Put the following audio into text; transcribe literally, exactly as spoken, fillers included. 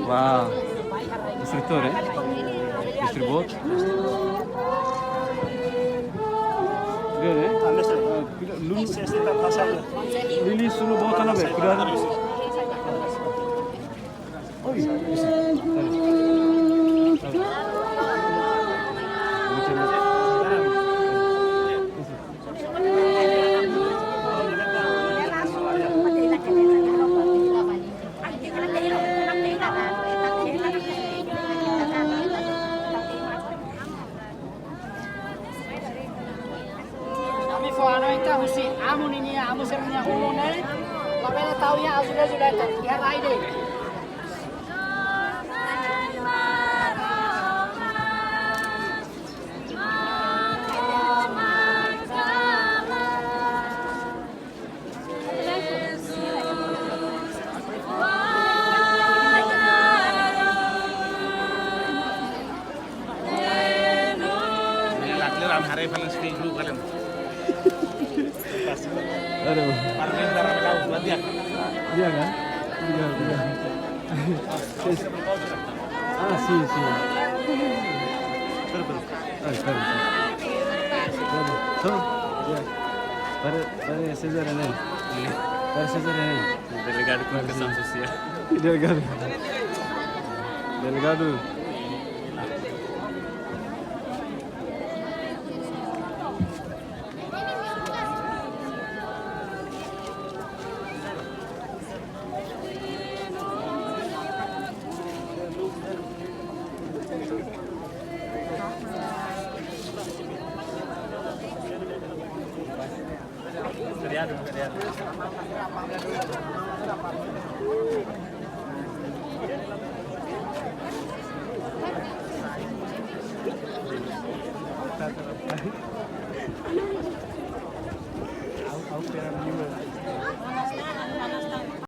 Wow. Instrutor, eh? Instrutor. Good, eh? Ah, pila, lulu. Lili sunu bota na be, pila. Oi, isi. Sorry. Sorry. Ami fó hanoin ita husi amu ninia, amu sira-nia ulun ne'e. Labele tau iha azuleju leten, iha rai de'it. Aduh. Para mí, para mí, para mí, para mí. Iya kan? Iya, iya. Ah, sí, sí. Ah, claro, sí. Claro. Son, ya. Para, para César Enel. Para César Enel. Delegadu Komunikasaun Sosiál. Delegadu. Delegadu.